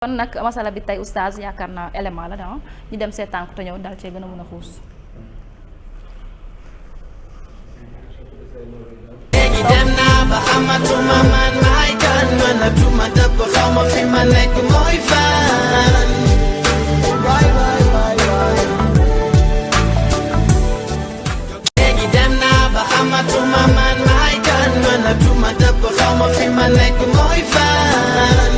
kon nag masala bi tey oustaz yaakaar naa élément la da ñu dem seetaan ko te ñëw dal cee gën a mën a xuus. léegi dem naa ba xamatuma man maay kan mënatuma dëpp xaw ma fi ma nekk mooy fan. léegi dem naa ba xamatuma man maay kan mënatuma dëpp xaw ma fi ma nekk mooy fan.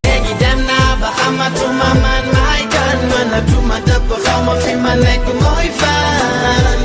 léegi dem naa ba xamatuma man maay kan mënatuma dëpp xaw ma fi ma nekk mooy fan.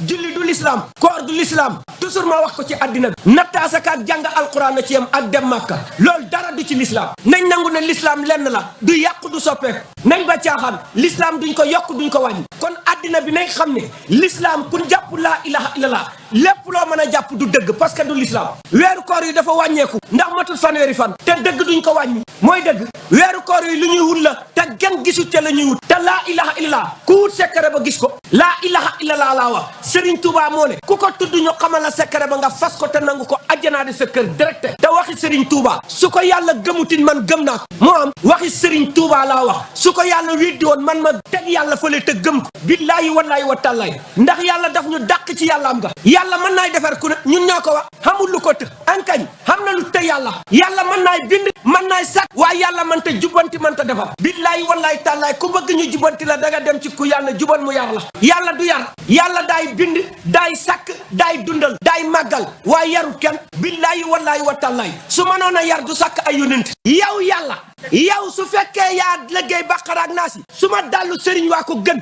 julli du l'islam koor du l'islam toujours ma wax ko ci àddina bi nattaasaka ak jàng alquran na ci yam ak dem màkka loolu dara du ci l'islam nañ nangu ne l'islam lenn la du yàqu du soppeeku nañ ba caaxaan l'islam duñ ko yokk duñ ko wàññi kon àddina bi nañ xam ne l'islam kun jàpp laa ilaha illallah lépp loo mën a jàpp du dëgg parce que du l'islam weeru koor yi dafa wàññeeku ndax matul fanweeri fan te dëgg duñ ko wàññi mooy dëgg weeru koor yi lu ñuy wut la te gen gisu te la ñuy wut te laa ilaha illallah ku wut sekkare ba gis ko laa ilaha illallah laa wax Serigne Touba moo ne ku ko tudd ñu xamal la sekkare ba nga fas ko te nangu ko ajjanaa di sa kër direct te waxi Serigne Touba su ko yàlla gëmutin man gëm naa ko moo am waxi Serigne Touba laa wax su ko yàlla weddi woon man ma teg yàlla fële te gëm ko billaahi wallaahi wa taalaahi ndax yàlla daf ñu dàq ci yàlla am nga yàlla mën naay defar ku ne ñun ñoo ko wax xamul lu ko të ankañ xam na lu të yàlla yàlla mën naay bind mën naay sàkk waaye yàlla mën ta jubbanti mën ta defar billaahi wallaahi taalaahi ku bëgg ñu jubbanti la danga dem ci ku yàlla jubal mu yar la yàlla du yar yàlla daay bind daay sàkk daay dundal daay màggal waaye yaru kenn billaahi wallaahi wa taalaahi su mënoon a yar du sàkk ay yonent yow yàlla yow su fekkee yaa liggéey Baqara ak Naas su ma dallu sëriñ waa ko gën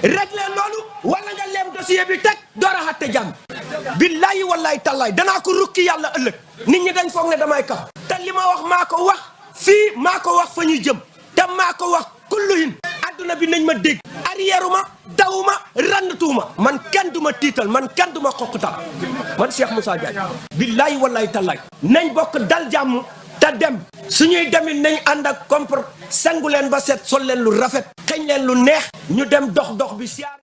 réglé loolu wala nga leem dossier bi teg door a xatte jàmm billaahi wallaahi tallaahi danaa ko rukki yàlla ëllëg nit ñi dañ foog ne damay kaf te li ma wax maa ko wax fii maa ko wax fa ñuy jëm te maa ko wax kulluhin adduna bi nañ ma dégg arrière ma dawuma randtuuma man kenn du ma tiital man kenn du ma xoqutal man Cheikh Moussa Diagne billaahi wallaahi tallaahi nañ bokk dal jàmm te dem suñuy demit nañ ànd ak compre sangu leen ba set sol leen lu rafet xëñ leen lu neex ñu dem dox bi siyaar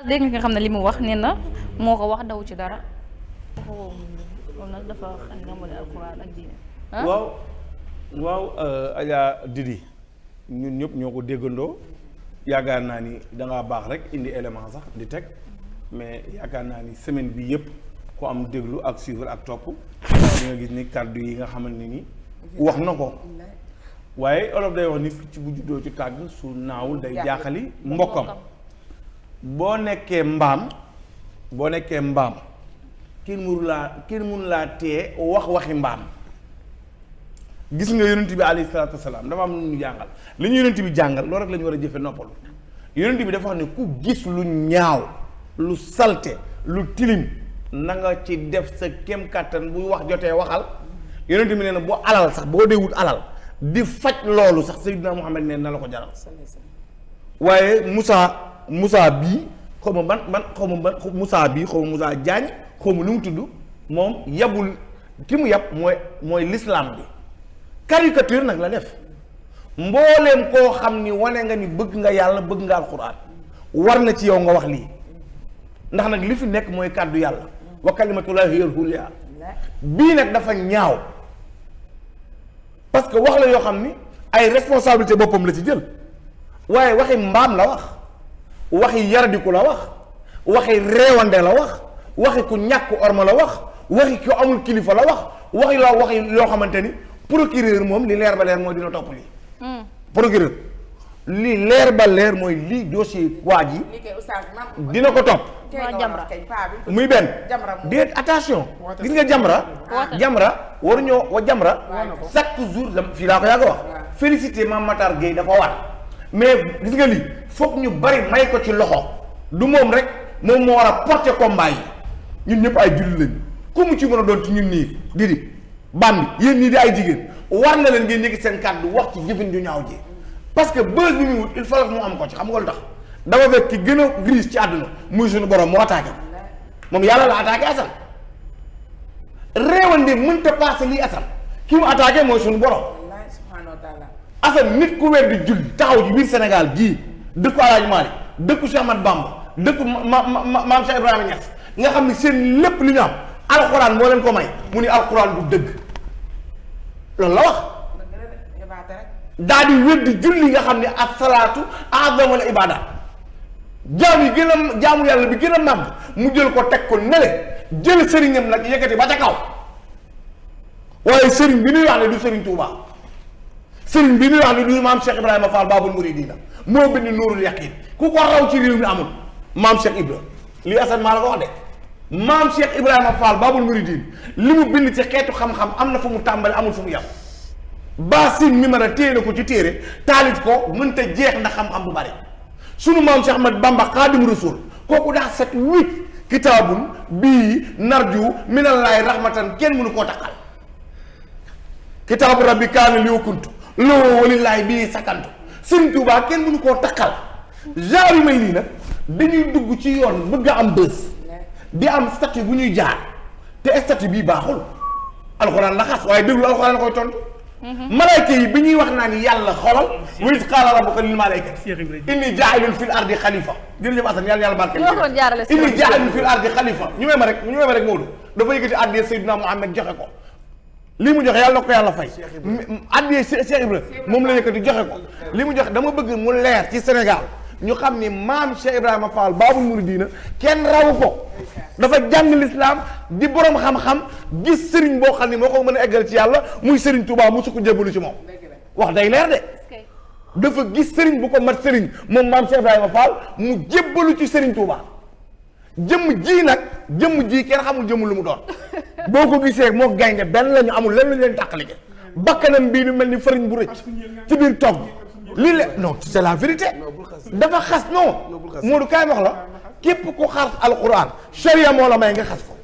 dégg nga xam ne li mu wax nee na moo ko wax daw ci dara moom nag dafa xam nga mu ne alquran ak diine waaw Adja Didi ñun ñëpp ñoo ko déggandoo yaakaar naa ni dangaa baax rek indi élément sax di teg mais yaakaar naa ni semaine bi yëpp ku am déglu ak suivre ak topp di nga gis ni kàddu yi nga xamante ni wax na ko waaye olof day wax ni ci bu juddoo ci tàgg su naawul day jaaxali mbokkam boo nekkee mbaam kenn mënu laa tee waxi mbaam gis nga yonent bi alayhi salaatu wasalaam dafa am lu ñu jàngal li ñu yonent bi jàngal loolu rek la ñu war a jëfe noppalu yonent bi dafa wax ne ku gis lu ñaaw lu salte lu tilim na nga ci def sa kem kàttan buy wax jotee waxal yonent bi nee na boo alal sax boo dee wut alal di faj loolu sax Seydina Muhammad nee na la ko jaral waaye Moussa bii xaw ma ban Moussa bii xaw ma Moussa Diagne xaw ma lu mu tudd moom yabul ki mu yab mooy l'islam bi caricature nag la def mbooleem koo xam ni wane nga ni bëgg nga yàlla bëgg nga alxuraan war na ci yow nga wax lii ndax nag li fi nekk mooy kàddu yàlla wa kalimatullahi hiyal ulya bii nag dafa ñaaw parce que wax la yoo xam ni ay responsabilité boppam la ci jël waaye waxi mbaam la wax waxi yaradiku la wax waxi reewande la wax waxi ku ñàkk orma la wax waxi ku amul kilifa la wax waxi loo xamante ni procureur moom li leer ba leer mooy dina topp lii procureur li leer ba leer mooy lii dossier waa ji dina ko topp muy benn déet attention gis nga Jamra waruñoo wa Jamra chaque jour fii laa ko yàgg wax félicité Mame Matar Gueye dafa war mais gis nga lii foog ñu bari may ko ci loxo du moom rek moom moo war a porter combat yi ñun ñëpp ay julli lañu ku mu ci mën a doon ci ñun nii Didi bandi yéen ñii di ay jigéen war na leen ngeen yëg seen kàddu wax ci jëfin ju ñaaw ji parce que buzz bi muy wut il faut que mu am ko ci xam nga lu tax dafa fekk ki gën a riche ci àdduna muy suñu borom moo attaqué moom yàlla la attaqué Assane réewande mënta passé lii Assane ki mu attaqué mooy suñu borom Assane nit ku weddi julli taxaw ci biir Sénégal gii dëkku Alaaji Maalik dëkku Cheikh Ahmad Bamba dëkku maam Cheikh Ibrahima Niass nga xam ne seen lépp li ñu am alxuraan moo leen ko may mu ni alxuraan du dëgg loolu la wax daal di weddi julli nga xam ne as-salaatu a'zamul ibaadaat jaamu yàlla bi gën a màgg mu jël ko teg ko nele jël sëriñam nag yëkkati ba ca kaw waaye sëriñ bi ñuy wax ne du sëriñ Touba sëriñ bi ñuy wax ne du maam Cheikh Ibrahima Fall Babul Mouridina moo bind Nuurul Yaqiin ku ko raw ci réew mi amul maam Cheikh Ibra lii Assane maa la ko wax de maam Cheikh Ibrahima Fall Babul Mouridina li mu bind ci xeetu xam-xam am na fu mu tàmbali amul fu mu yem baasin mi mën a téye na ko ci téere taalif ko mënta jeex ndax xam-xam bu bari sunu maam Cheikh Ahmad Bamba Xaadimu Rasuul kooku daa set wicc kitaabun bii narju minallaahi rahmatan kenn mënu koo taxal kitaabu rabbi kaana li kuntu loo walillaahi bii sakantu Sëriñ Tuubaa kenn mënu koo taxal genre yu mel nii nag dañuy dugg ci yoon bëgg a am bës di am statut bu ñuy jaar te statut bii baaxul alxuraan la xas waaye déglu alxuraan la koy tontu. malayka yi bi ñuy wax naa ni yàlla xoolal wa iz qaala rabbuka lil malaykati inni jaa'ilun fil ardi xalifa jërëjëf Assane yàlla barkeel inni jaa'ilun fil ardi xalifa ñu may ma rek Maodo dafa yëkkati àddiyee Seydina Muhammad joxe ko li mu joxe yàlla na ko yàlla fay àddiyee Cheikh Ibra moom la yëkkati joxe ko li mu joxe dama bëgg mu leer ci Sénégal ñu xam ni maam Cheikh Ibrahima Fall Babul Mouridina kenn rawu ko dafa jàng lislaam di borom xam-xam gis sëriñ boo xam ne moo ko mën a eggal ci yàlla muy sëriñ Touba mu su ko jébbalu ci moom wax day leer de dafa gis sëriñ bu ko mat sëriñ moom maam Cheikh Ibrahima Fall mu jébbalu ci sëriñ Touba jëmm ji kenn xamul jëmm lu mu doon boo ko gisee moo gaynde benn la ñu amul lenn lu leen tàqalike bakkanam bii nu mel ni fariñ bu rëcc ci biir togg lii la non c'est la vérité dafa xas non Modou kaay wax la képp ku xas alquran charia moo la may nga xas ko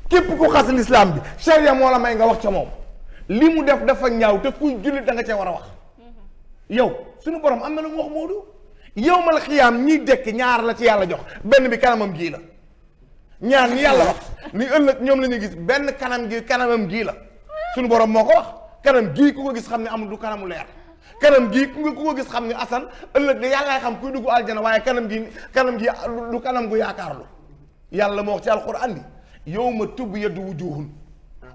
képp ku xas l'islam bi charia moo la may nga wax ca moom li mu def dafa ñaaw te kuy jullit da nga cee war a wax yow suñu borom am na lu mu wax Modou yow mal xiyaam ñiy dekk ñaar la ci yàlla jox benn bi kanamam gii la ñaar ñi yàlla wax ni ëllëg ñoom la ñuy gis benn kanamam gii la suñu borom moo ko wax kanam gii ku ko gis xam ne amul du kanamu leer kanam gii ku ko gis xam ne Assane ëllëg de yàllaay xam kuy dugg aljana waaye kanam gi du kanam gu yaakaarlu yàlla moo wax ci alquran bi yawma tubyaddu wujuhun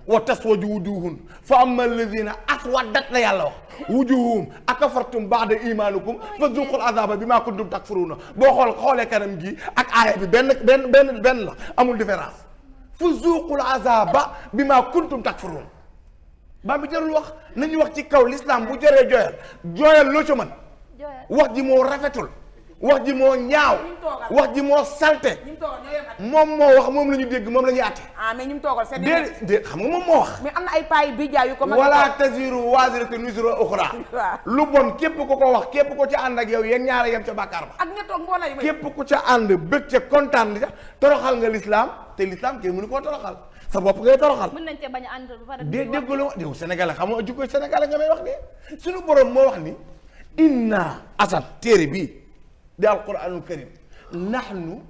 wa taswadu wujuhun fa amma alladina aswadat la yàlla wax wujuhum akafartum ba'da imanukum fa zuqul azaba bima kuntum takfuruna boo xoolee kanam gi ak aaya bi benn la amul différence fa zuqul azaba bima kuntum takfuruna baa bi jarul wax nañu wax ci kaw l'islam bu jëree jooyal loo ca mën wax ji moo rafetul wax ji moo ñaaw wax ji moo salte moom moo wax moom la ñu dégg moom la ñuy àtte mais ñu mu toogal seen déedéet xam nga moom moo wax mais am na ay paay bi jaay yu ko wala taziru waziratun wizra ukhra lu bon képp ku ko wax képp ku ca ànd ak yow yéen ñaara yem ca bàkkaar ba ak ña toog mbooloo yi képp ku ca ànd bëgg ca kontaan li ca toroxal nga l'islam te l'islam kenn mënu koo toroxal sa bopp ngay toroxal mën nañ cee bañ a ànd ba pare déggaloo yow Sénégalais xam nga jukkoy Sénégalais nga may wax ni suñu borom moo wax ni inna asan téere bii di alquranul karim nahnu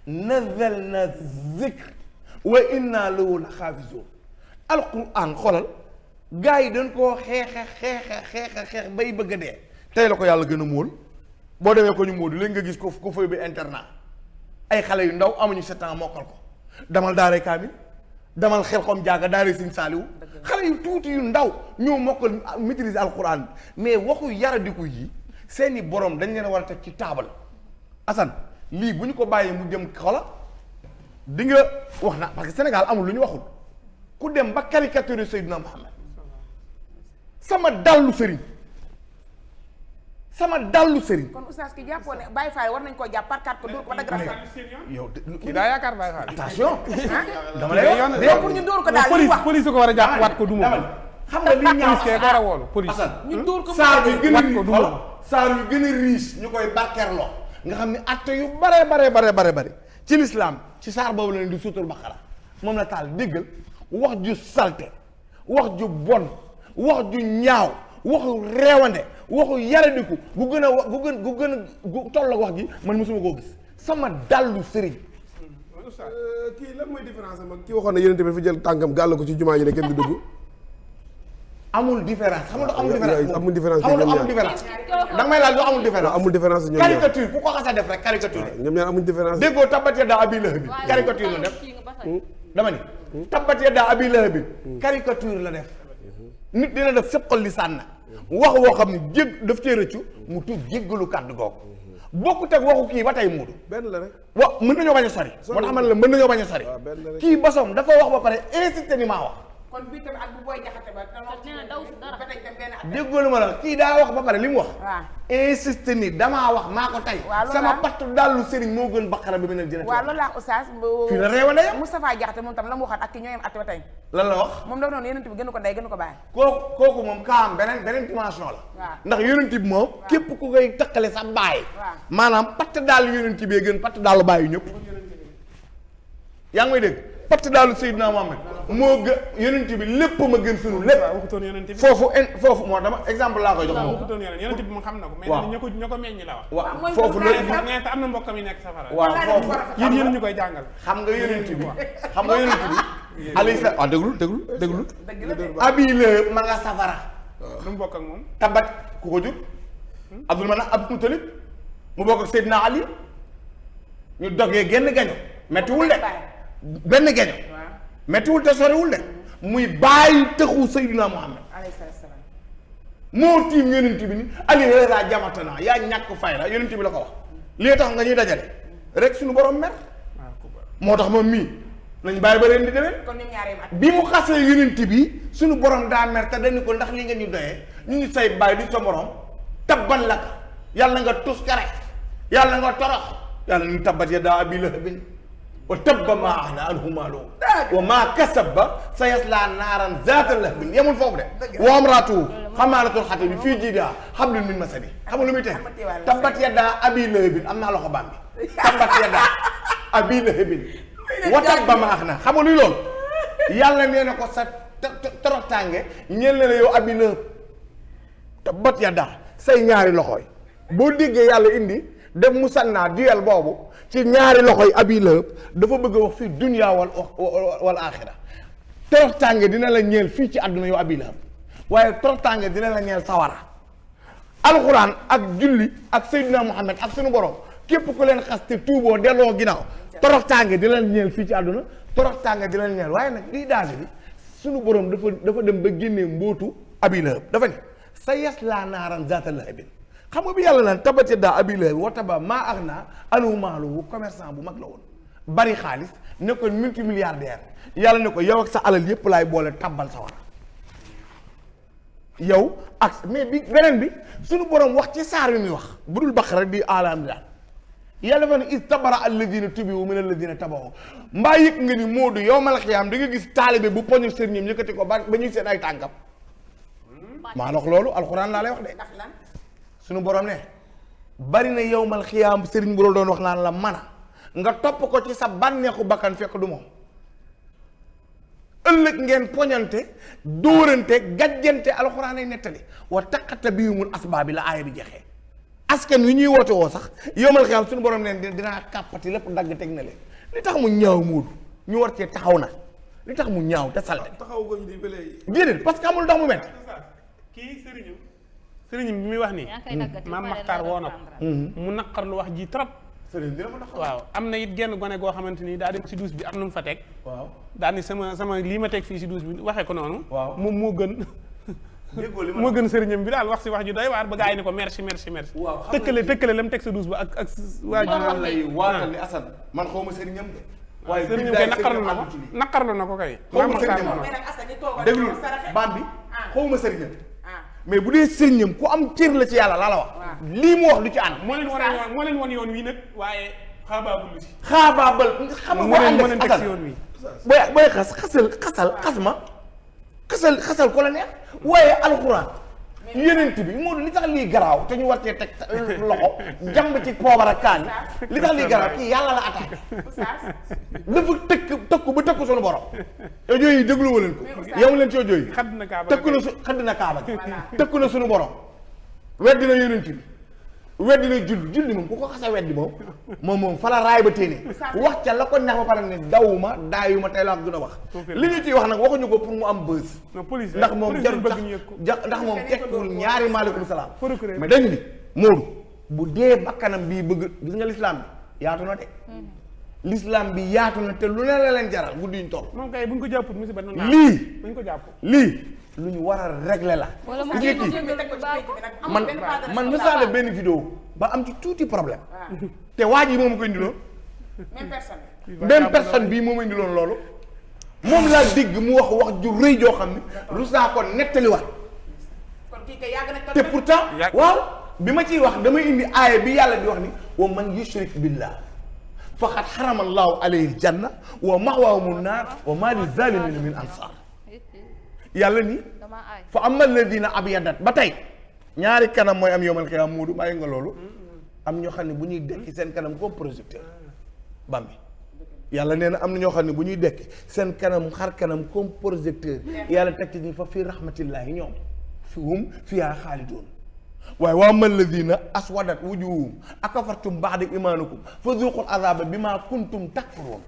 nazzalna zikr wa inna lahu la xaafizun alquran xoolal gars yi dañ koo xeex bay bëgg a dee tey la ko yàlla gën a móol boo demee ko ñu móodu léegi nga gis ko fay bi internat ay xale yu ndaw amuñu 7 ans mokkal ko damal daaray kaamil damal xel xom jaaga daaray Sëñ Saaliwu xale yu tuuti yu ndaw ñoo mokkal maîtriser alquran bi mais waxu yaradiku yi seeni borom dañ leen war a teg ci taabal Assane lii bu ñu ko bàyyee mu jëm xola di nga wax na parce que Sénégal amul lu ñu waxul ku dem ba caricature Seydina Muhammad sama dallu sëriñ kon oustaz ki jàppoo ne Baye Fall war nañ koo jàpp par carte ko dóor ko ba dagg rafet yow kii daa yaakaar Baye Fall attention dama lay wax pour ñu dóor ko daal li wax police ko war a jàpp wat ko duma xam nga li ñaaw police ko war a woolu police ñu dóor ko saar yu gën a wat ko duma saar yu gën a riche ñu koy barkeerloo nga xam ne atte yu bare ci l'islam ci saar boobu la ne di suutul Baqara moom la taal déggal wax ju salte wax ju bon wax ju ñaaw waxu reewande waxu yaradiku gu tolloog wax gi man mosuma koo gis sama dallu sëriñ kii lan mooy différence am ak ki waxoon ne yonent bi dafa jël tànkam gàll ko ci jumaa ji ne kenn du dugg amul différence xam nga amul différence. amul différence xam nga amul différence. da nga may laaj lu amul différence. amul différence ñoom ñaar caricature ku ko xas a def rek caricature. ñoom ñaar amul différence. déggoo tabbat yadaa abii lahabin caricature la def. dama ni tabbat yadaa abii lahabin caricature la def. nit dina def sëqal lisaan na wax woo xam ne daf cee rëccu mu tuub jéggalu kàddu googu. bokkut ak waxu kii ba tey muudu. benn la rek. mën nañoo bañ a sori. moo tax man la mën nañoo bañ a sori. kii basoom dafa wax ba pare insisté ni maa wax. kon bii tamit ak bu booy jaxate ba ba tey tam benn at. déggoolu ma la kii daa wax ba pare li mu wax. waaw insisté ni damaa wax maa ko tey. waaw loolu sama patt dallu sëriñ moo gën baqara bi beneen jëne. waaw loolu laa oustaz. fii la réew a ndeyam. Moustapha Diakhaté moom tam la mu waxaat ak ki ñooyam at ba tey. lan la wax. moom dafa noonu yonent bi gënu ko ndey gënu ko bàyyi. kooku moom kaam beneen dimension la. waaw ndax yonent bi moom. képp ku koy tëkkale sa baay. waaw maanaam patt dallu yonent bee gën patt dallu bàyyi ñëpp. yaa ngi may dégg patt dallu Seydina Mohamed moo gën yonent bi lépp ma gën sunu lépp. waaw waxutoon yonent bi. foofu moo dama exemple laa koy jox moom. waxutoon yonent bi moom xam na ko. waaw mais ña ko meññ la wax. waaw foofu la nee te am na mbokkam yi nekk safara. waaw foofu yéen ñu koy jàngal. xam nga yonent bi alayhi salaam waaw déglu abi la ma nga safara. lu mu bokk ak moom. tabat ku ko jur Abdul Mutalib mu bokk ak Seydina Ali ñu dogee genn gaño mettiwul de benn gaño mettiwul te soriwul de muy bàyyi tëxu Seydina Muhammad alayhi salaam. moo tiim yonent bi ni Ali hada jamatana yaa ñàkk fay la yonent bi la ko wax lii tax nga ñuy dajale rek suñu borom mer moo tax moom mii nañ bàyyi ba ren di demee kon ñoom ñaaree at. bi mu xasee yonent bi suñu borom daa mer te dañu ko ndax li nga ñu doyee ñu ngi say bàyyi di sa morom tabban la ka yàlla nga tus kare yàlla nga torox yàlla ñu tabbat yadaa abii lahabin wa tabba maa aghnaa anhu maaluhu wa maa kasaba sayaslaa naaran zaata lahabin yemul foofu de wa imra'atuhu hammaalatal hatab fii jiidihaa hablum min masad xam nga lu muy teg tabbat yadaa abii lahabin am naa loxo baam bi tabbat yadaa abii lahabin wa tabba maa aghnaa xam nga luy loolu yàlla nee na ko sa toroxtaange ñeel na la yow abii lahab tabbat yadaa say ñaari loxo yi boo déggee yàlla indi def musanna duel boobu ci ñaari loxo yi abi lahab dafa bëgg a wax fii dunya wal axira toroxtaange dina la ñeel fii ci àdduna yow abi lahab waaye toroxtaange dina la ñeel sawara alxuraan ak julli ak Seydina Muhammad ak sunu borom képp ku leen xas te tuuboo delloo ginnaaw toroxtaange dina la ñeel fii ci àdduna toroxtaange dina la ñeel waaye nag lii danger bi sunu borom dafa dem ba génnee mbootu abi lahab dafa ne sa yaslaa naaran zaata lahabin xam nga bi yàlla naan tabbat yadaa abii lahab wa tabba maa aghnaa anhu maaluhu commerçant bu mag la woon bari xaalis nekkoon multimilliardaire yàlla ne ko yow ak sa alal yépp laay boole tabbal sa war yow ak mais bi beneen bi suñu borom wax ci saar yu muy wax bu dul Baqara di alhamdulilah yàlla dafa ne istabara alladina tubiu min alladina tabaxu mbaa yëg nga ni Moodu yawmal xiyaam da nga gis taalibe bu poñu sëriñam yëkkati ko ba ñuy seen ay tànkam maa wax loolu alxuraan laa lay wax de suñu borom ne bari na yowmal xiyaam sëriñ bu la doon wax naan la mana nga topp ko ci sa bànneexu bakkan fekk du moom ëllëg ngeen poñante dóorante gajjante alxuraan ay nettali wa taqata bihumul asbaabi la aaya bi jeexee askan wi ñuy woote woo sax yowmal xiyaam suñu borom neen dinaa kàppati lépp dagg teg na leen li tax mu ñaaw Moodu ñu war cee taxaw na li tax mu ñaaw te salte taxaw ko ñu di ba léegi. déedéet parce que amul tax mu metti kii sëriñam bi muy wax nii maam Maxtaar woo na ko mu naqar lu wax ji trop sëriñ dina ma naqar waaw am na it genn gone goo xamante ni daa dem si douche bi am na mu fa teg waaw daal ni sama lii ma teg fii si douche bi waxee ko noonu waaw moom moo gën moo gën sëriñam bi daal wax si wax ju doy waar ba gaa yi ni ko merci waaw tëkkale la mu teg sa douche ba ak waa ji man lay waatal ni Assane man xaw ma sëriñam de waaye sëriñam kay naqarlu na ko kay xaw ma sëriñam déglu baam bi xaw ma sëriñam mais bu dee sëriñam ku am cër la ci yàlla laa la wax lii mu wax lu ci ànd moo leen won yoon wi nag waaye xaabaabul lu si xaabaabal xam nga moo leen teg si yoon wi booy xasal ko la neex waaye alxuraan yenent bi moo li tax lii garaaw te ñu war cee teg loxo jàmb ci poobar ak kaan yi li tax lii garaaw kii yàlla la attaqué dafa tëkku ba tëkku suñu borom audio yi dégluwa leen ko yow leen ci audio yi tëkku na kaaba gi tëkku na suñu borom weddi na yenent bi weddi na julli moom ku ko xasa weddi moom fa la raay ba téene wax ca la ko neex ba pare ne dawuma daayuma tey laa ko gën a wax li ñu ciy wax nag waxuñu ko pour mu am bës ndax moom jarul tax ndax moom tekkiwul ñaari maaleykum salaam mais dañu ni Moodu bu dee bakkanam bii bëgg gis nga l'islam bi yaatu na de l'islam bi yaatu na te lu ne la leen jaral guddi ñu toll moom kay buñ ko jàpput musiba lii buñ ko jàpp lii lu ñu war a régler la man mësaa la benn vidéo ba am ci tuuti problème te waa ji moom ko indiloon même personne bii moom indiloon loolu moom laa dégg mu wax ju rëy joo xam ne lu saa ko nettaliwaat te pourtant waaw bi ma ciy wax damay indi aaya bi yàlla di wax ni wa man yushrik billah faqad harama allahu alayhi aljanna wa ma'wahumu nnaar wa ma lizalimina min ansar yàlla ni fa amma alladina abyadat ba tey ñaari kanam mooy am yowmal xiyaam muudu bàyyi nga loolu am ñoo xam ne bu ñuy dekki seen kanam comme projecteur bambi yàlla nee na am na ñoo xam ne bu ñuy dekki seen kanam xar kanam comme projecteur yàlla teg ci ñi fa fii rahmatillahi ñoom fi hum fiha xaalidoon waaye wa amma alladina aswadat wujuhum akafartum ba'da imaanikum fa zuqul azaba bima kuntum takfuroon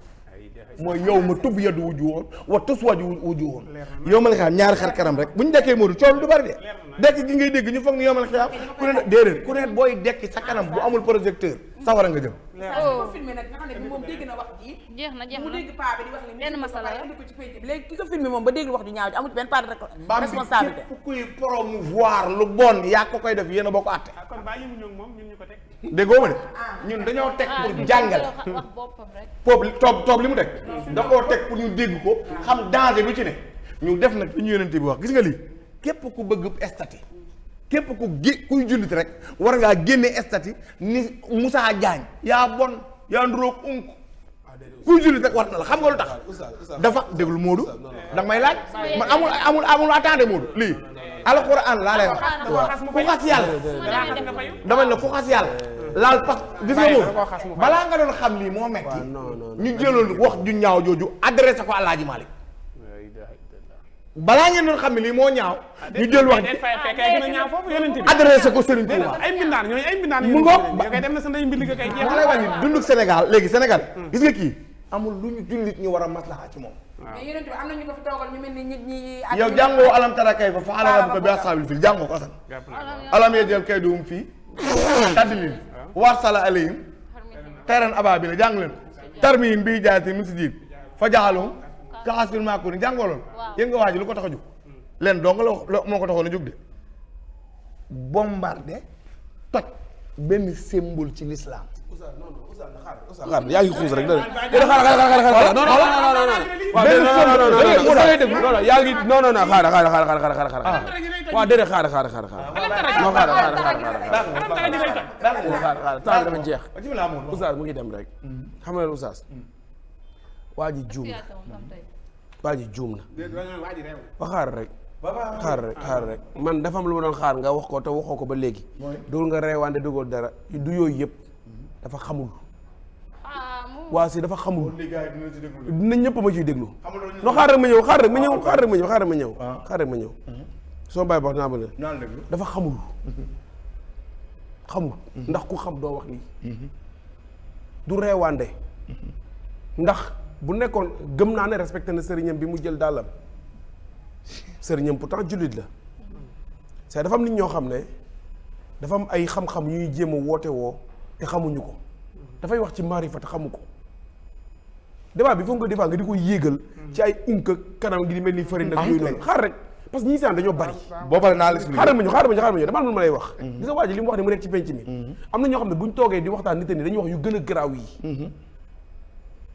mooy yow ma tubb yaddu wujuhoon wa tuswaju wujuhoon yow ma la xam ñaari xar kanam rek bu ñu dekkee Moodu coow du bari de dekk gi ngay dégg ñu foog ni yow ma la xam ku ne déedéet ku ne booy dekki sa kanam bu amul projecteur sawara nga jëm ko filmé nag nga xam ne moom dégg na wax ji jeex na mu dégg paa bi di wax li benn masala la indi ko ci penc bi léegi ki ko filmé moom ba dégg wax ju ñaaw ji amul ci benn part de responsabilité képp kuy promouvoir lu bon yaa ko koy def yéen a boo ko àtte kon bàyyi mu ñëw moom ñun ñu ko teg déggoo ma de ñun dañoo teg pour jàngale wax boppam rek toob li mu teg da koo teg pour ñu dégg ko xam danger lu ci ne ñu def nag li ñu yonent bi wax gis nga lii képp ku bëgg estati képp kuy jullit rek war ngaa génne estati ni Moussa Diagne yaa bon yaa nduroog unk kuy jullit rek war na la xam nga lu tax dafa déglu Moodu da may laaj man amul attendé Moodu lii alxuraan laa lay wax ku xas yàlla dama ne ku xas yàlla laal pas gis nga Moodu balaa nga doon xam lii moo metti ñu jëloon wax ju ñaaw jooju adressé ko Alaaji Malik balaa ngeen doon xam ne lii moo ñaaw ñu jël wax adressé ko Serigne Touba ay mbindaan ñooñu ay mbindaan mu ngoog kay dem na sa ndey mbind nga kay jeex moo lay wax ni dunduk Sénégal léegi Sénégal gis nga kii amul lu ñu jullit ñu war a maslaxa ci moom mais yonent bi am na ñu ko fi toogal ñu mel ni nit ñi yow jàngoo alam tara kayfa fa'ala rabbuka bi ashaabil fiil jàngoo ko asan alam yaj'al kaydahum fii tadlil wa arsala alayhim tayran abaabila jàng leen tarmihim bi hijaratin min sijjiil fa ja'alahum ka'asfin ma'kuul jàngoo loolu yéen nga waa ji lu ko tax a jóg leen dong la moo ko taxoon a jóg de bombardé toj benn symbole ci l'islam xaar yaa ngi xuus rek da yaa ngi non xaar waaw déedéet xaar temps dafa jeex oustaz mu ngi dem rek xam nga oustaz waa ji juum na ba xaar rek man dafa am lu ma doon xaar nga wax ko te waxoo ko ba léegi dul nga reewaande dugal dara du yooyu yëpp dafa xamul waa si dafa xamul dina ñëpp ma ciy déglu no xaar rek ma ñëw soo bàyyi wax naa ba ne dafa xamul ndax ku xam doo wax lii du reewaande ndax bu nekkoon gëm naa ne respecté na sëriñam bi mu jël dàllam sëriñam pourtant jullit la c'est dafa am nit ñoo xam ne dafa am ay xam-xam ñuy jéem a woote woo te xamuñu ko dafay wax ci maarifa te xamu ko débat bi foog nga débat nga di ko yéegal ci ay unka kanam gi di mel ni fëri nag yooyu noonu xaar rek parce que ñi saan dañoo bari boo paree naa la expliqué xaaral ma ñëw dama am lu ma lay wax gis nga waa ji li mu wax ne mu nekk ci penc mi am na ñoo xam ne buñ toogee di waxtaan nit ñi dañuy wax yu gën a garaaw yi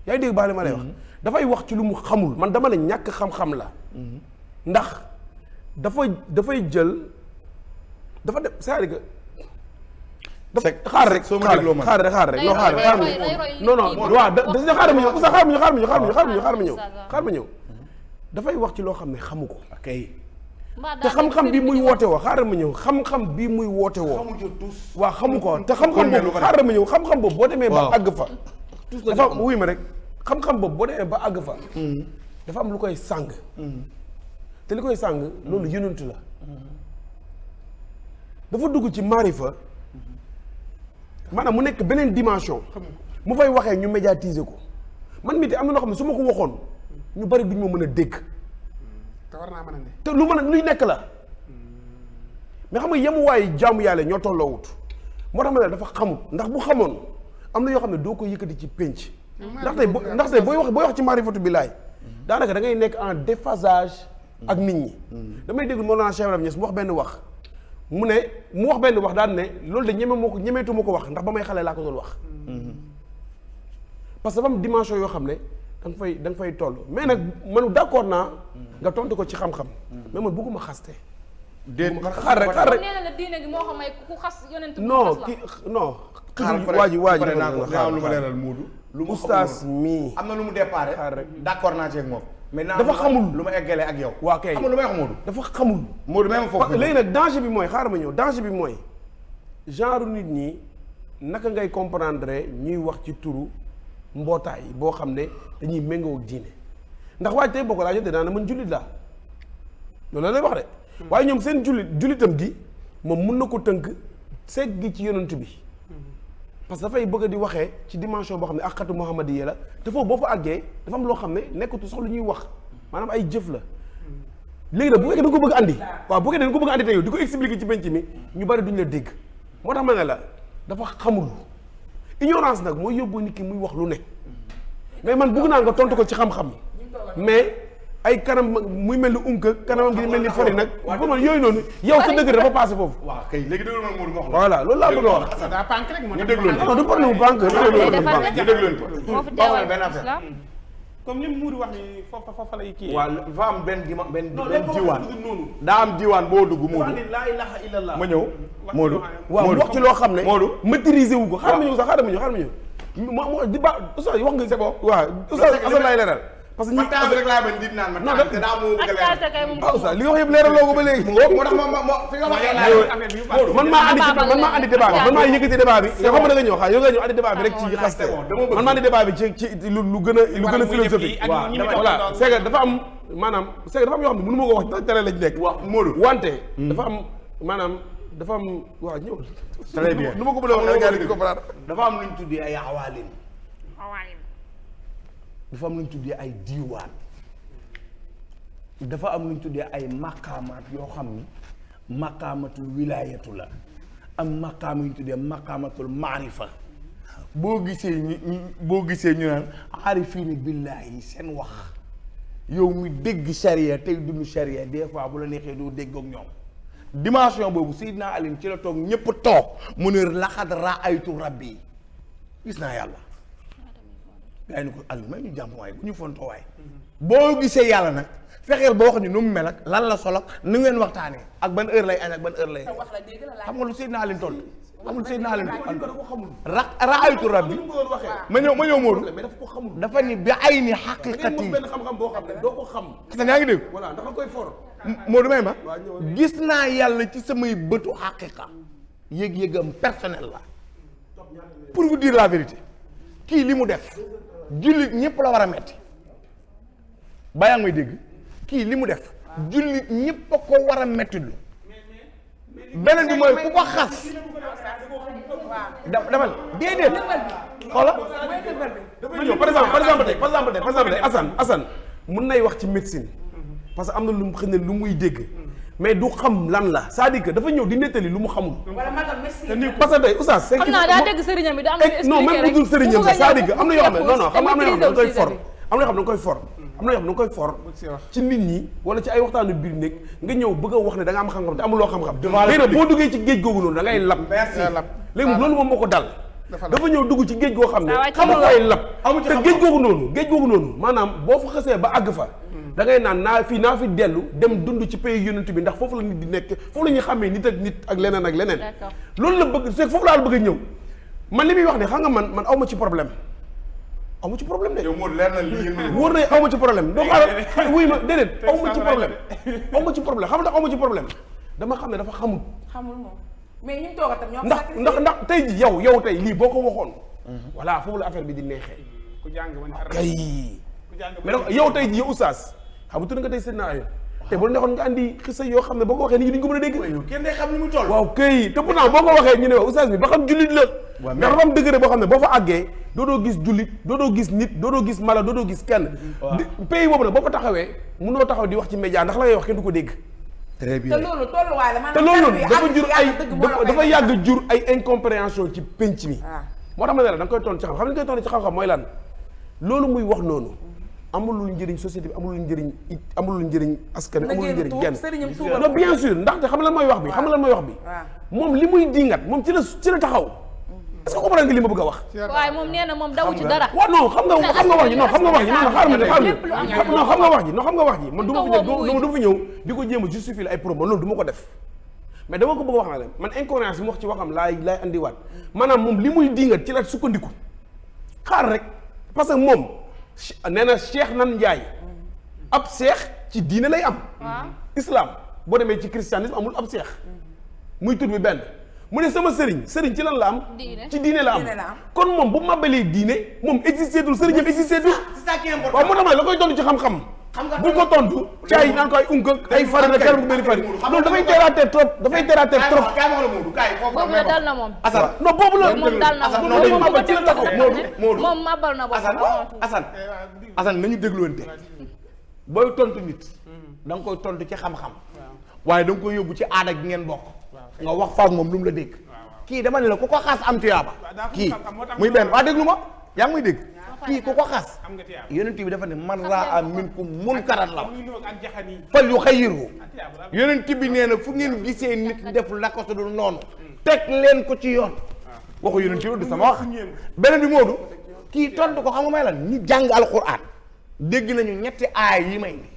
yaa ngi dégg baax li ma lay wax dafay wax ci lu mu xamul man dama ne ñàkk xam-xam la ndax dafay jël dafa def c'est-à-dire que dafa xaar rek soo ma dégloo man xaar rek non waaw da xaar ma ñëw dafay wax ci loo xam ne xamu ko te xam-xam bi muy woote woo xaaral ma ñëw xam-xam bi muy woote woo waaw xamu ko te xam-xam boobu xaaral ma ñëw xam-xam boobu boo demee ba àgg fa dafa wuy ma rek xam-xam boobu boo demee ba àgg fa dafa am lu koy sàng te li koy sàng loolu yonent la dafa dugg ci maarifa maanaam mu nekk beneen dimension mu fay waxee ñu médiatiser ko man mii te am na loo xam ne su ma ko waxoon ñu bari duñ ma mën a dégg te war naa mën a ne. te lu mën a luy nekk la mais xam nga yemuwaayu jaamu yàlla ñoo tolloowut moo tax ma ne dafa xamut ndax bu xamoon am na yoo xam ne doo ko yëkkati ci pénc ndax tey booy wax ci maarifatu billaay daanaka da ngay nekk en déphasage ak nit ñi damay déglu Mawlana Cheikh Ibrahima Niass mu wax benn wax mu wax benn wax daan ne loolu de ñemeetu ma ko wax ndax ba may xale laa ko doon wax parce que dafa am dimension yoo xam ne da nga fay toll mais nag man d'accord naa nga tontu ko ci xam-xam mais man bëgguma xaste xaar rek nee na la diine gi moo xam ay ku xas yonent non ki non waa ji naa lu ma leeral Moodu lu ma oustaz mii am na lu mu déparé xaar rek d'accord naa ci ak moom mais dafa xamul lu ma eggalee ak yow waa kay xamul lu may wax Moodu dafa xamul Moodu même foofu léegi nag danger bi mooy xaaral ma ñëw danger bi mooy genre nit ñi naka ngay comprendre ñuy wax ci turu mbootaay boo xam ne dañuy méngoo ak diine ndax waaj tey boo ko laajee danaa ne man jullit laa loolu la lay wax de waaye ñoom seen jullitam gi moom mun na ko tënk seeg gi ci yonent bi parce que dafay bëgg di waxee ci dimension boo xam ne akatu muhammadiyya la te foofu boo fa àggee dafa am loo xam ne nekkatu sax lu ñuy wax maanaam ay jëf la léegi nag bu fekkee da nga ko bëgg andi waaw bu fekkee da nga ko bëgg andi tey yow di ko expliquer ci penc mi ñu bari duñ la dégg moo tax ma ne la dafa xamul ignorance nag mooy yóbbu nit ki muy wax lu ne mais man bëgg naa nga tontu ko ci xam-xam mais ay kanam muy mel ni unka kanamam gi mel ni fari nag pour man yooyu noonu yow sa dëgg dafa passé foofu waaw kay léegi déglu man Moodu nga wax voilà loolu laa bëgg a wax daa pànk rek moo ñu déglu non du problème bu banque ñu déglu ko moo fi teewal benn affaire comme li Moodu wax ni foofa lay kii. waaw dafa am benn diwaan daa am diwaan boo dugg Moodu laa ilaha illallah ma ñëw Moodu waaw wax ci loo xam ne Moodu maîtriser wu ko xaaral ma ñëw sax xaaral ma ñëw moo di ba oustaz wax nga c'est bon waaw oustaz Assane laay leeral parce que ñi rek laa bañ di naan ma non te daa moo bëgg a leeral ah oustaz li nga wax yëpp leeraloo ko ba léegi moo tax ma fi nga waxee man maa andi débat bi man maa yëkkati débat bi yow xam nga da nga ñëw xaar yow nga ñëw andi débat bi rek ci xaste man maa andi débat bi ci lu gën a philosophique waaw voilà c'est que dafa am maanaam c'est que dafa am yoo xam ne mënu ma ko wax télé lañ nekk Moodu wante dafa am maanaam dafa am waaw ñëw très bien nu ma ko bëgg a wax gars yi di comprendre dafa am lu ñu tuddee ay awaalim dafa am lu ñu tuddee ay diiwaan dafa am lu ñu tuddee ay maqaamaat yoo xam ni maqaamatul wilaayatu la am maqaam yu ñu tuddee maqaamatul maarifa boo gisee ñu naan aarifiina billaahi seen wax yow mi dégg charia tey dund charia des fois bu la neexee doo dégg ak ñoom dimension boobu Seydina Alioune ci la toog ñépp toog mu ne laxad raaytu rabbi gis naa yàlla gaa yi ni ko Alioune may ñu jàmm waay bu ñu fontoo waay boo gisee yàlla nag fexeel ba wax ñu nu mu mel ak lan la solo ak nu ngeen waxtaanee ak ban heure lay añ ak ban heure lay xam nga lu Seydina Alioune toll amul Seydina Alioune raaytu rabbi ma ñëw Moodu mais dafa ko xamul dafa ni bi ay ni xaqiqati benn xam-xam boo xam ne doo ko xam gis nga yaa ngi dégg voilà ndax nga koy for Moodu may ma gis naa yàlla ci samay bëtu xaqiqa yëg-yëgam personnel la pour vous dire la vérité kii li mu def jullit ñëpp la war a metti bàyyaa ngi may dégg kii li mu def jullit ñëpp a ko war a metti lu beneen bi mooy ku ko xas damal déedéet xoola par exemple tey Assane mun nay wax ci médecine parce que am na lu mu xëy na lu muy dégg mais du xam lan la c'est-à-dire que dafa ñëw di nettali lu mu xamul. parce que tey oustaz. xam naa daa dégg sëriñam bi da am lu expliqué non même bu dul sëriñam sax c'est-à-dire que am na yoo xam ne non non xam nga am na yoo xam ne da nga koy for am na yoo xam ne da nga koy for am na yoo xam ne da nga koy for ci nit ñi wala ci ay waxtaanu biir nekk nga ñëw bëgg a wax ne da nga am xam-xam te amuloo xam-xam léegi nag boo duggee ci géej googu noonu da ngay lab léegi loolu moom moo ko dal dafa ñëw dugg ci géej goo xam ne xam nga ay lab te géej googu noonu maanaam boo fa xasee ba àgg fa da ngay naan naa fi dellu dem dund ci pays yonent bi ndax foofu la nit di nekk foofu la ñuy xamee nit ak leneen ak leneen loolu la bëgg c'est foofu laa bëgg a ñëw man li muy wax ne xam nga man aw ma ci problème de yow moo leer na lii wóor na aw ma ci problème doo xaaral wuy ma déedéet aw ma ci problème xam nga aw ma ci problème dama xam ne dafa xamul moom mais ñu toog tam ñoom ndax tey ji yow tey lii boo ko waxoon voilà foofu la affaire bi di neexee ku jàng kay mais donc yow tey ji yow oustaz xam nga tudd nga tey seen naa te bu la neexoon nga andi xisa yoo xam ne boo ko waxee nit ñi duñ ko mën a dégg. kenn day xam ni mu toll. waaw kay te pourtant boo ko waxee ñu ne waaw oustaz bi ba xam jullit la. waaw ndax dafa am degré boo xam ne boo fa àggee doodoo gis jullit doodoo gis nit doodoo gis mala doodoo gis kenn. pays boobu nag boo fa taxawee mënoo taxaw di wax ci média ndax la ngay wax kenn du ko dégg. très bien te loolu tolluwaay la te loolu dafa yàgg jur ay incompréhension ci penc mi. moo tax ma ne la da nga koy tontu ci xam-xam li nga koy tontu ci xam-xam mooy lan loolu muy wax noonu amulul njëriñ société bi amulul njëriñ askan amulul njëriñ genn non bien sûr ndaxte xam lan mooy wax bi xam lan mooy wax bi moom li muy dingat moom ci la taxaw est-ce que comprendre nga li ma bëgg a wax waaye moom nee na moom daw ci dara waaw non xam nga wax ji non xam nga wax ji non xaaral ma non xam nga wax ji man du ma fi ñëw di ko jéem a justifier ay propos loolu du ma ko def mais dama ko bëgg a wax na leen man incohérence bi mu wax ci waxam laay andiwaat maanaam moom li muy dingat ci la sukkandiku xaar rek parce que moom nee na Cheikh Nan Ndiaye ab seex ci diine lay am islam boo demee ci christianisme amul ab seex muy tur bi benn mu ne sama sëriñ ci lan la am ci diine la am kon moom bu màbbalee diine moom existé tul sëriñam existé tul waaw moo tax ma la koy tontu ci xam-xam bu ko tontu ci ay naan ko ay unk ay fari na kër bu benn fari loolu dafay terrater trop boobu la dal na moom non boobu la moom dal na moom moom màbbal ci la taxaw moom màbbal na boppam Assane nañu dégluwante booy tontu nit da nga koy tontu ci xam-xam waaye da nga koy yóbbu ci aada gi ngeen bokk nga wax faak moom lu mu la dégg kii dama ne la ku ko xas am tuyaaba kii muy benn waa déglu ma yaa ngi muy dégg kii ku ko xas yonent bi dafa ne man raa minkum munkaran la fal yuxayyirhu yonent bi nee na fu ngeen gisee nit def naka su dul noonu teg leen ko ci yoon waxu yonent bi du sama wax beneen bi Moodu kii tontu ko xam nga may lan ñi jàng alquran dégg nañu ñetti aaya yi may ni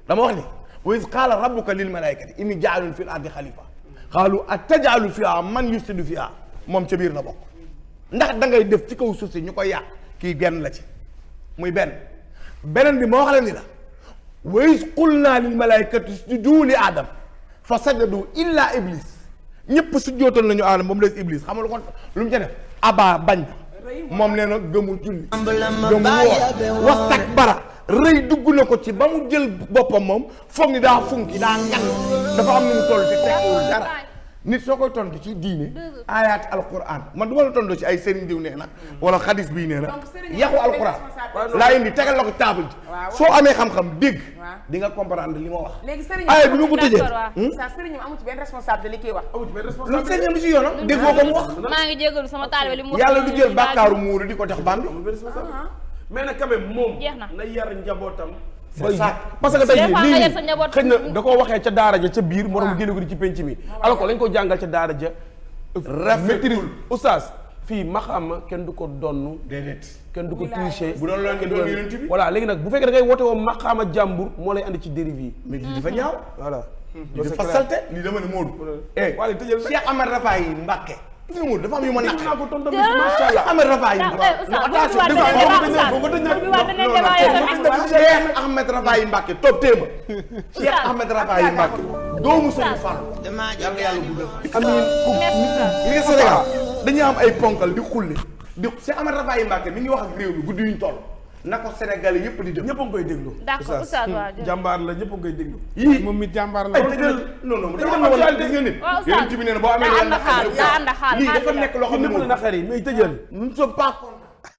dama wax ni wa iz qaala rabbuka lil malaikati inni jaalun fil ardi xalifa qaalu atajaalu fiha man yufsidu fiha moom ca biir la bokk ndax da ngay def ci kaw suuf si ñu koy yàq kii benn la ci muy beneen bi moo wax leen ni la wa iz qulna lil malaikati isjudu li adam fa sajadu illa iblis ñëpp sujjootal nañu aadama moom des iblis xam nga lu ko lu mu ca def aba bañ moom nee na gëmul julli gëmul woor wastakbara rëy dugg na ko ci ba mu jël boppam moom foog ni daa funki daa ngan dafa am nu mu toll te tekkiwul dara nit soo koy tontu ci diine ayaat alquran man du ma la tontu ci ay sëriñ diw nee na wala xadis bii nee na yaxu alquran laa indi tegal la ko table ji soo amee xam-xam dégg di nga comprendre li ma wax léegi sëriñ ay bi ma ko tëjee sa sëriñ amu ci benn responsable li kiy wax lu sëriñ bi ci yoonam déggoo ko mu wax maa ngi jégalu sama taalibe li mu yàlla du jël bàkkaaru muuru di ko jox bandi mais nag quand même moom jeex na yar njabootam c'est ça parce que tey des fois nga yar lii sa njaboot xëy na da koo waxee ca daara ja ca biir morom génne ko di ci penc mi alors que lañ ko jàngal ca daara ja maîtrise oustaz fii maxama kenn du ko donn déedéet kenn du ko tricher bu doon loolu nga doon yonent bi voilà léegi nag bu fekkee da ngay woote woo maxama jàmbur moo lay andi ci dérive yi mais lii dafa ñaaw voilà dafa salte lii dama ne Moodu wala tëjal Cheikh Amar Rafaay Mbàkke gis nga Moodu dafa am yu ma naqari naa ko tontam masha Allah Amar Rafaay Cheikh Ahmed Rafaay Mbàkke toog téema Cheikh Ahmed Rafaay Mbàkke doomu Sëriñ Fall yàlla yàlla bu def amiin li nga Sénégal dañuy am ay ponkal di xulli di Cheikh Ahmed Rafaay Mbàkke mi ngi wax ak réew mi guddi yuñ toll na ko Sénégal yëpp di def ñëpp a ngi koy déglu d'accord oustaz waaw jàmbaar la ñëpp a ngi koy déglu yii moom mi jàmbaar la ay dëggal non non dañu am wala gis nga nit yonent bi nee na boo amee daa ànd xaal lii dafa nekk loo xam ne ñëpp la naqari mais tëjal nous ne sommes pas